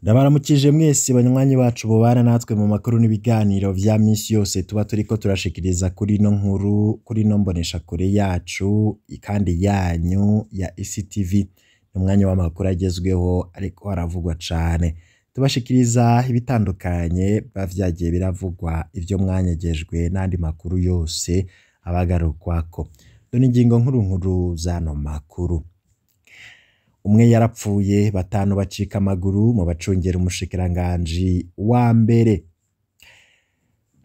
Ndabaramukije mwese banywanyi bacu bobana natwe mu makuru n'ibiganiro vya misi yose tuba turiko turashikiriza kuri ino nkuru, kuri ino mboneshakure yacu kandi yanyu ya ICTV. Ni umwanya w'amakuru agezweho ariko aravugwa cane. Tubashikiriza ibitandukanye biba vyagiye biravugwa, ivyo mwanyegejwe n'andi makuru yose abagarukwako. Dore ingingo nkuru nkuru z'ano makuru. Umwe yarapfuye, batanu bacika amaguru mu bacungera umushikiranganji wa mbere.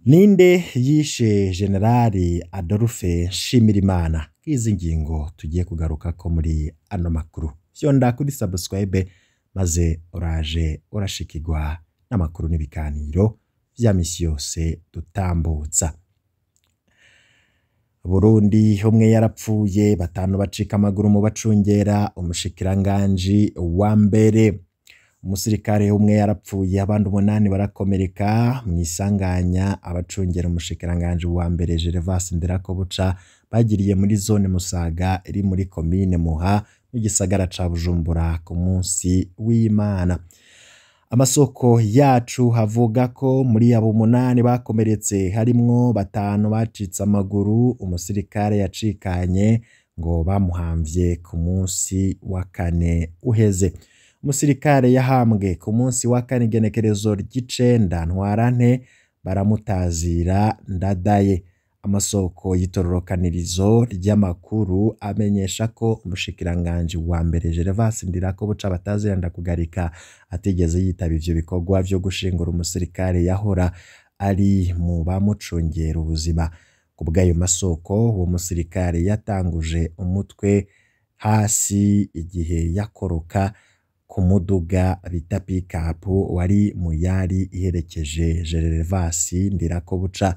Ninde yishe Generali Adolphe Nshimirimana? Ngizi ngingo tugiye kugarukako muri ano makuru. Fyonda kuri subscribe maze uraje urashikirwa n'amakuru n'ibiganiro vya misi yose dutambutsa. Burundi umwe yarapfuye, batanu bacika amaguru mu bacungera umushikiranganji wa mbere. Umusirikare umwe yarapfuye, abandi umunani barakomereka mw'isanganya abacungera umushikiranganji wa mbere Gervas Ndirakobuca bagiriye muri zone Musaga iri muri komine Muha mu gisagara ca Bujumbura ku munsi w'Imana. Amasoko yacu havuga ko muri abo umunani bakomeretse harimwo batanu bacitse amaguru, umusirikare yacikanye ngo bamuhamvye ku munsi wa kane uheze. Umusirikare yahambwe ku munsi wa kane igenekerezo ry'icenda Ntwarante baramutazira Ndadaye. Amasoko y'itororokanirizo ry'amakuru amenyesha ko umushikiranganji wa mbere Gervas Ndirakobuca batazira Ndakugarika atigeze yitaba ivyo bikorwa vyo gushingura umusirikare yahora ari mu bamucungera ubuzima. Kubw'ayo masoko, uwo musirikare yatanguje umutwe hasi igihe yakoroka ku muduga bita pikapu wari mu yari iherekeje Gervas Ndirakobuca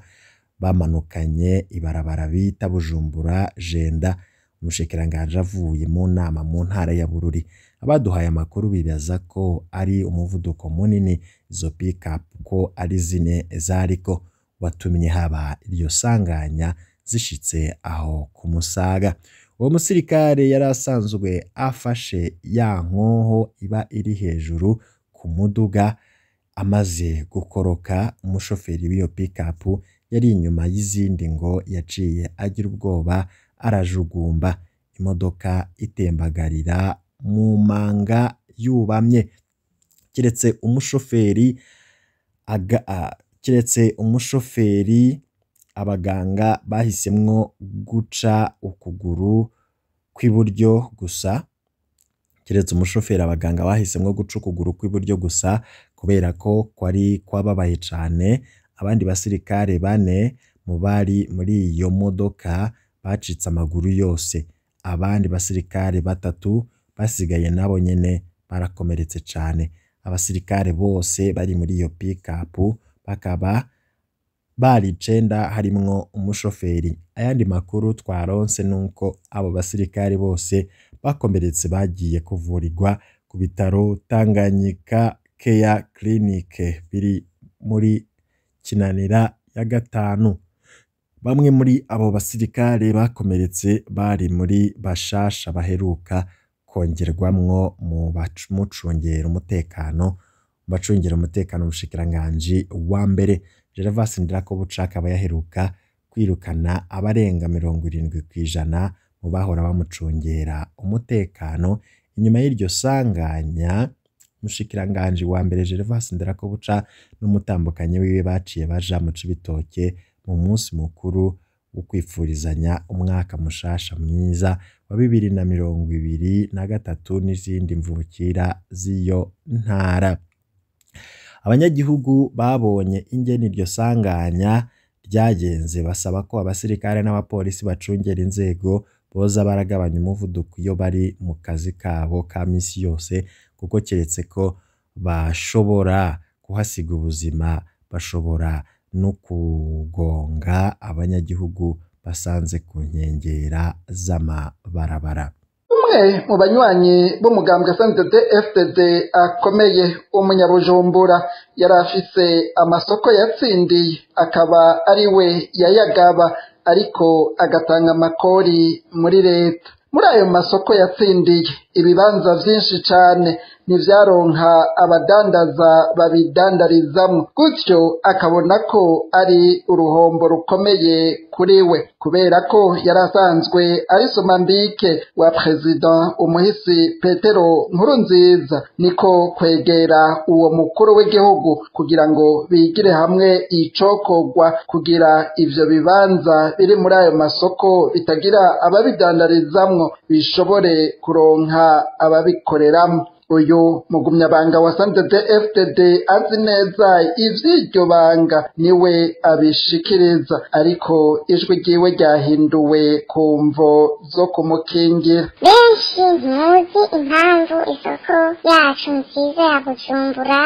bamanukanye ibarabara bita Bujumbura Jenda. Umushikiranganji avuye mu nama mu ntara ya Bururi. Abaduhaye amakuru bibaza ko ari umuvuduko munini izo pikapu ko ari zine zariko watumye haba iryo sanganya zishitse aho ku Musaga. Uwo musirikare yari asanzwe afashe ya nkoho iba iri hejuru ku muduga, amaze gukoroka umushoferi w'iyo pikapu yari inyuma y'izindi ngo yaciye agira ubwoba arajugumba, imodoka itembagarira mu manga yubamye. Kiretse umushoferi abaganga bahisemwo guca ukuguru kw'iburyo gusa, kiretse umushoferi abaganga bahisemwo guca ukuguru kw'iburyo gusa kubera ko kwari kwababaye cane. Abandi basirikare bane mu bari muri iyo modoka bacitse amaguru yose, abandi basirikare batatu basigaye nabo nyene barakomeretse cane. Abasirikare bose bari muri iyo pikapu bakaba bari icenda harimwo umushoferi. Ayandi makuru twaronse nuko abo basirikare bose bakomeretse bagiye kuvurirwa ku bitaro Tanganyika Care Clinic biri muri Kinanira ya gatanu. Bamwe muri abo basirikare bakomeretse bari muri bashasha baheruka kongerwamwo mu bamucungera umutekano, bacungera umutekano umushikiranganji wa mbere Gervas Ndirakobuca akaba yaheruka kwirukana abarenga 70% mu bahora bamucungera umutekano. Inyuma y'iryo sanganya, umushikiranganji wa mbere Gervas Ndirakobuca n'umutambukanyi wiwe baciye baja mu Cibitoke mu munsi mukuru wo kwifurizanya umwaka mushasha mwiza wa 2023 n'izindi mvukira z'iyo ntara. Abanyagihugu babonye ingene iryo sanganya ryagenze basaba ko abasirikare n'abapolisi bacungera inzego boza baragabanya umuvuduko iyo bari mu kazi kabo ka misi yose, kuko keretse ko bashobora kuhasiga ubuzima bashobora no kugonga abanyagihugu basanze ku nkengera z'amabarabara. Umwe mu banywanyi b'umugambwe SNDD FDD akomeye umunyabujumbura yari afise amasoko yatsindiye akaba ari we yayagaba, ariko agatanga amakori muri leta. Muri ayo masoko yatsindiye ibibanza vyinshi cane ntivyaronka abadandaza babidandarizamwo, gutyo akabona ko ari uruhombo rukomeye kuri we, kubera ko yari asanzwe ari somambike wa President umuhisi Petero Nkurunziza. Niko kwegera uwo mukuru w'igihugu kugira ngo bigire hamwe icokorwa kugira ivyo bibanza biri muri ayo masoko bitagira ababidandarizamwo bishobore kuronka ababikoreramwo. Uyu mugumyabanga wa CNDD-FDD azi neza ivy'iryo banga niwe abishikiriza, ariko ijwi ryiwe ryahinduwe ku mvo zo kumukingira. Benshi ntimuzi impamvu isoko yacu nziza ya Bujumbura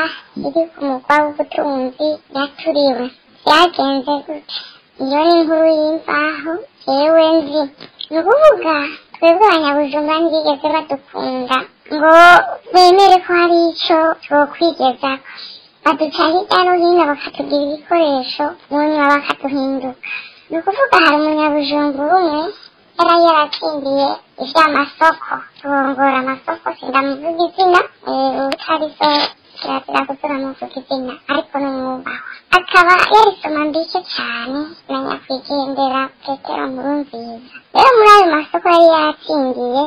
iri ku mugwa w'ubutunzi yaturiwe. Vyagenze gute? Iyo ni inkuru y'imvaho jewe nzi. Ni ukuvuga twebwe abanyabujumbura ntibigeze badukunda ngo bemere ko hari ico twokwigezako. Baduca hirya no hino bakatugira ibikoresho, munyuma bakaduhinduka. Ni ukuvuga hari umunyabujumbura umwe yari yaratsindiye ivy'amasoko, turongora amasoko, sindamuvuga izina, utari so kirazira kuzuramuvuga izina, ariko ni umwubahwa. Akaba yarisoma mbike cane na nyakwigendera Petero Nkurunziza. Rero muri ayo masoko yari yatsindiye,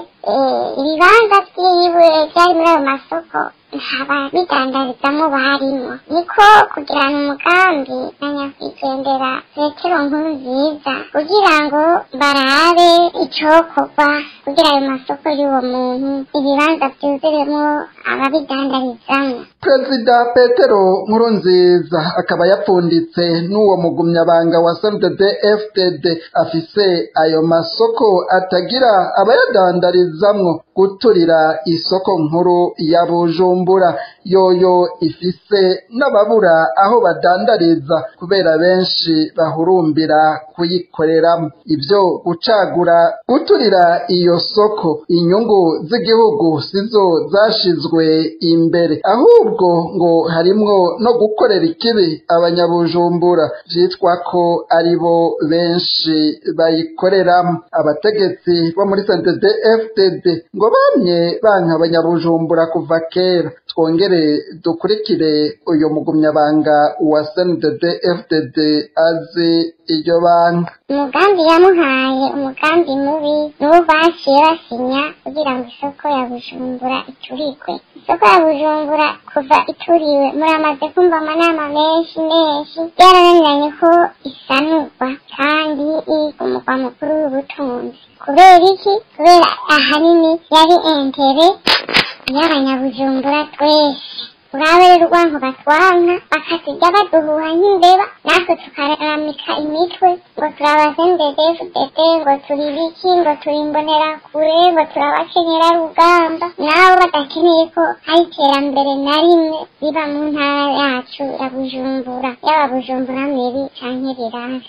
ibibanza vyiwe vyari muri ayo masoko ntababidandarizamwo barimwo. Niko kugirana umugambi na nyakwigendera Petero Nkurunziza kugira ngo barabe icokorwa kugira ayo masoko y'uwo muntu ibibanza vyuzuremwo ababidandarizamwo. Perezida Petero Nkurunziza akaba yapfunditse n'uwo mugumyabanga wa CNDD-FDD afise ayo masoko atagira abayadandarizamwo guturira isoko nkuru ya Bujumbura yoyo ifise n'ababura aho badandariza kubera benshi bahurumbira kuyikoreramo. Ivyo gucagura guturira iyo soko inyungu z'igihugu sizo zashizwe imbere, ahubwo ngo harimwo no gukorera ikibi abanyabujumbura vyitwa ko aribo benshi bayikoreramo. Abategetsi bo muri CNDD-FDD ngo bamye banka abanyabujumbura kuva kera. Twongere dukurikire uyu mugumyabanga wa CNDD-FDD azi iryo banga. Umugambi yamuhaye umugambi mubi n'uwo baciye basinya kugira ngo isoko ya Bujumbura iturikwe. Isoko ya Bujumbura kuva ituriwe muramaze kumva amanama menshi menshi, byarananiranye ko isanurwa kandi iri ku mugwa mukuru w'ubutunzi. Kubera iki? Kubera ahanini yari intere y'abanyabujumbura twese. Urabe rero urwanko batwanka bakasiga baduhuha nk'imbeba, natwe tukaramika imitwe ngo turabasendedefudede, ngo turi biki, ngo turi imbonerakure, ngo turabakenyera rugamba, nabo badakeneye ko hari iterambere na rimwe riba mu ntara yacu ya Bujumbura, yaba Bujumbura meri canke rirare.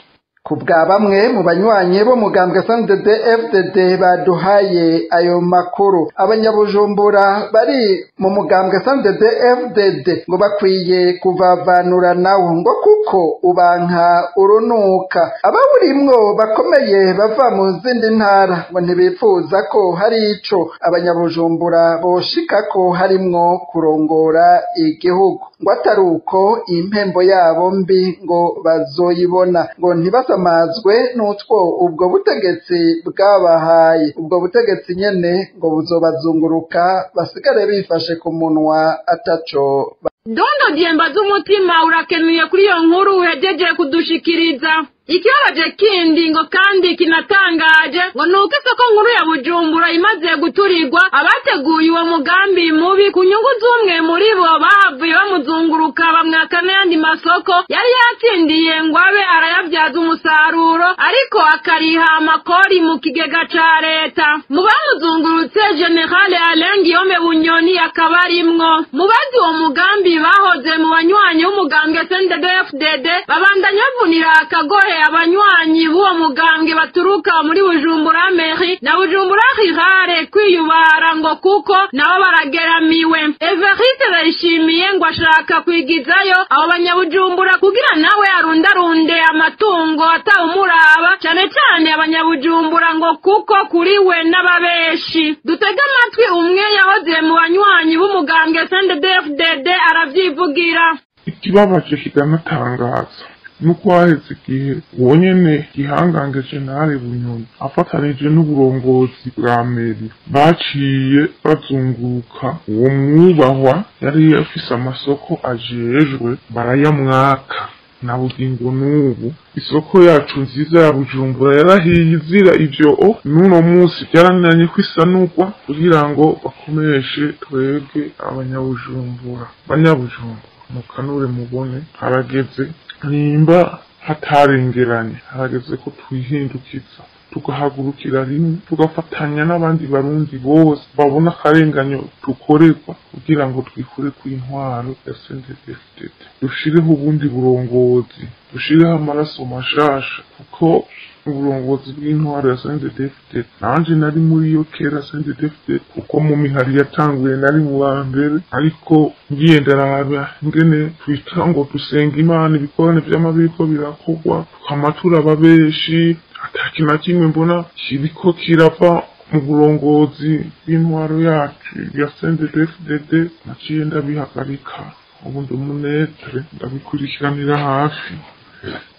Kubwa bamwe mu banywanyi bo mugambwe CNDD-FDD baduhaye ayo makuru, abanyabujumbura bari mu mugambwe CNDD-FDD ngo bakwiye kuvavanura nawo ngo kuko ubanka urunuka. Abawurimwo bakomeye bava mu zindi ntara ngo ntibipfuza ko hari ico abanyabujumbura boshikako harimwo kurongora igihugu, ngo atari uko impembo yabo mbi ngo bazoyibona, ngo ntibasamazwe n'utwo ubwo butegetsi bwabahaye. Ubwo butegetsi nyene ngo buzobazunguruka basigare bifashe ku munwa ataco. Dondo Diemba z'umutima urakenuye kuri iyo nkuru uhejeje kudushikiriza. Ikibabaje kindi ngo kandi kinatangaje ngo nuko isoko nkuru ya Bujumbura imaze guturirwa, abateguye uwo mugambi mubi ku nyungu z'umwe muri bo bahavuye bamuzunguruka bamwaka n'ayandi masoko yari yatsindiye ngo abe arayabyaza umusaruro, ariko akariha amakori mu kigega ca leta. Mu bamuzungurutse General Alain Guillaume Bunyoni akaba arimwo. Mu bazi uwo mugambi bahoze mu banywanyi b'umugambwe CNDD-FDD babandanya bavunira akagohe abanywanyi b'uwo mugambwe baturuka muri Bujumbura mairie ville na Bujumbura Rurale kwiyubara ngo kuko nabo barageramiwe. Evariste Ndayishimiye ngo ashaka kwigizayo abo banyabujumbura kugira nawe arundarunde amatungo atawumuraba, cane cane abanyabujumbura ngo kuko kuriwe n'ababeshi. Dutege amatwi umwe yahoze mu banywanyi b'umugambwe CNDD-FDD aravyivugira. Ikibabaje kikanatangaza nuko haheze igihe uwo nyene gihangange General Bunyoni afatanije n'uburongozi bwa meri baciye bazunguruka uwo mwubahwa yari afise amasoko ajejwe barayamwaka. Na bugingo n'ubu isoko yacu nziza ya Bujumbura yarahiye izira ivyo n'uno munsi byarananye kwisanurwa kugira ngo bakomeshe twebwe abanyabujumbura. Banyabujumbura mukanure mubone harageze, nimba hatarengeranye harageze ko twihindukiza tugahagurukira rimwe tugafatanya n'abandi barundi bose babona akarenganyo dukorerwa kugira ngo twikure ku intwaro ya CNDD-FDD, dushireho ubundi burongozi, dushireho amaraso mashasha, kuko uburongozi bw'intwaro ya CNDD-FDD nanje nari muri yo kera CNDD-FDD, kuko mu mihari yatanguye nari mu ba mbere, ariko ngiye ndaraba ingene twita ngo dusenga Imana, ibikorane vy'amabiko birakorwa tukama turaba benshi, ata kintu na kimwe mbona kiriko kirava mu burongozi bw'intwaro yacu ya CNDD-FDD, naciye ndabihagarika. Ubu ndi umunetre ndabikurikiranira hafi.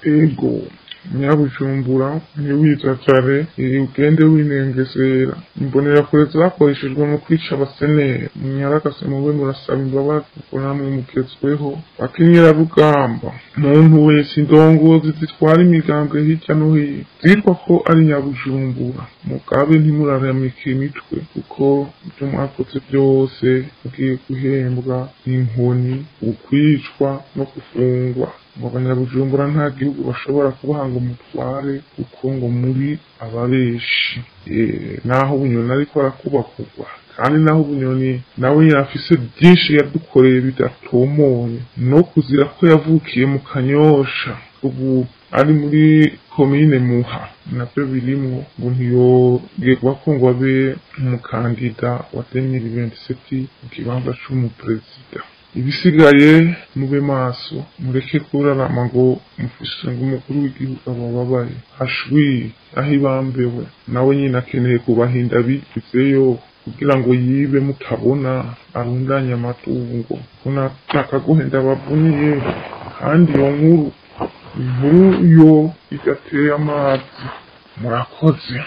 Ego Nyabujumbura ntiwizazare, ugende winengesera. Imbonerakure zakoreshejwe mu kwica abaseneri, munyaragase mube murasaba imbabazi kuko namwe mugezweho. Bakenyerarugamba, muntu wese indongozi zitwara imigambwe hirya no hino zitwa ko ari Nyabujumbura, mugabe ntimuraramike imitwe kuko ibyo mwakoze byose mugiye guhembwa inkoni, ukwicwa no gufungwa. Ngo abanyabujumbura nta gihugu bashobora kubaha ngo mutware kuko ngo muri ababeshi. Naho Bunyoni ariko arakubakugwa, kandi naho Bunyoni nawe yafise byinshi yadukoreye bidatomoye, no kuzira ko yavukiye mu Kanyosha ubu ari muri komine Muha, navyo birimwo ngo ntiyogerwa ko ngo abe umukandida wa 2027 mu kibanza c'umuperezida. Ibisigaye mube maso, mureke kurarama ngo mufise ngo umukuru w'igihugu abababaye ashwi aho ibambewe, nawe nyine akeneye kubahinda bigizeyo kugira ngo yibe mutabona arundanye amatungo. Nakaguhenda bavuniye, kandi iyo nkuru inkuru yo idateye amazi. Murakoze.